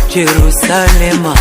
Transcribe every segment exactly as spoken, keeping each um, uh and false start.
Jerusalema.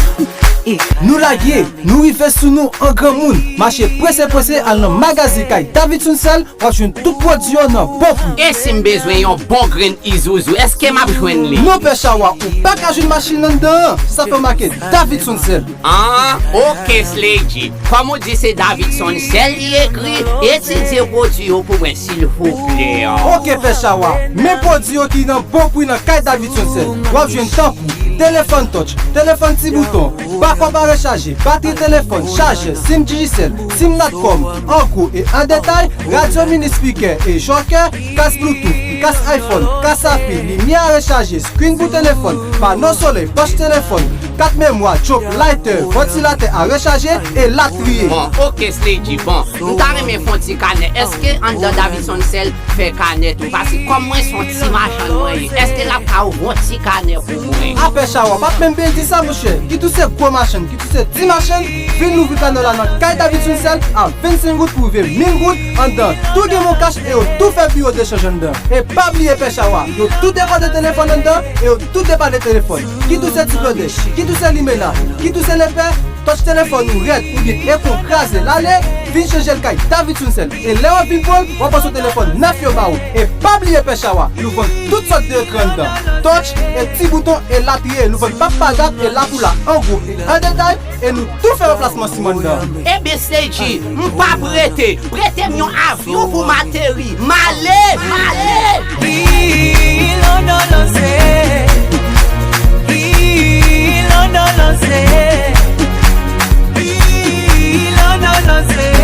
Nou lage, nou rive sou nou an granmoun. Mache prese prese al nan magazin kay Davidson Sèl, w ap jwenn tout pwodui yo nan bon pri. E si m bezwen yon bon grenn Isuzu, èske m ap jwenn li? Non, Pè Chawa, ou pa ka jwenn machin anndan an, sa fè w make Davidson Sèl. Ah, ok, Slady. Kòm ou di se Davidson Sèl li ekri, etidye pwodui yo pou mwen, silvouplè. Ok, Pè Chawa, men pwodui yo ki nan bon pri nan kay Davidson Sèl. W ap jwenn tankou telefòn touch, telefòn ti bouton, bakòp a rechaje, batri telefòn, chajè, sim Digicel, sim Natcom, an gwo e an detay, radyo mini spikè e jòkè, kas Bluetooth, kas iPhone, kas api, limyè a rechaje, screen pou telefòn, pano solèy, pòch telefòn, kat memwa, jòk, lighter, vantilatè a rechaje, e latriye. Bon, ok, Slady, bon, m ta renmen fè yon ti kanè. Èske anndan Davidson Sèl fè kanè tou? Paske kòm mwen se yon ti machann mwen ye, èske l ap ka ouvri yon ti kanè pou mwen? A, Pè Chawa, w ap menm byen di sa, monchè. Kit ou se gwo machann, kit ou se ti machann, vin louvri kanè w la nan kay Davidson Sèl a vennsenk goud pou rive mil goud anndan. Tou gen MonCash e yo tou fè biwo dechanj anndan. E pa bliye, Pè Chawa, yo tou dekòde telefòn anndan e yo tou depale telefòn. Kit ou se ti blòdè, kit ou se limena, kit ou se lepè, touch telefòn ou rèd oubyen ekran w kraze l ale, vin chanje l kay Davidson Sèl. E lè w ap vin pran l, w ap pran sou telefòn nèf yo ba ou. E pa bliye, Pè Chawa, nou vann tout sòt de ekran anndan. Touch, e ti bouton, e latriye. Nou vann pap pa dat e lapoula an gwo e an detay. E nou tou fè ranplasman siman anndan. Ebyen, Slady, m p ap rete. Prete m yon avyon pou m ateri. M ale, m ale. Ilondolose, Ilondolose, Ilondolose.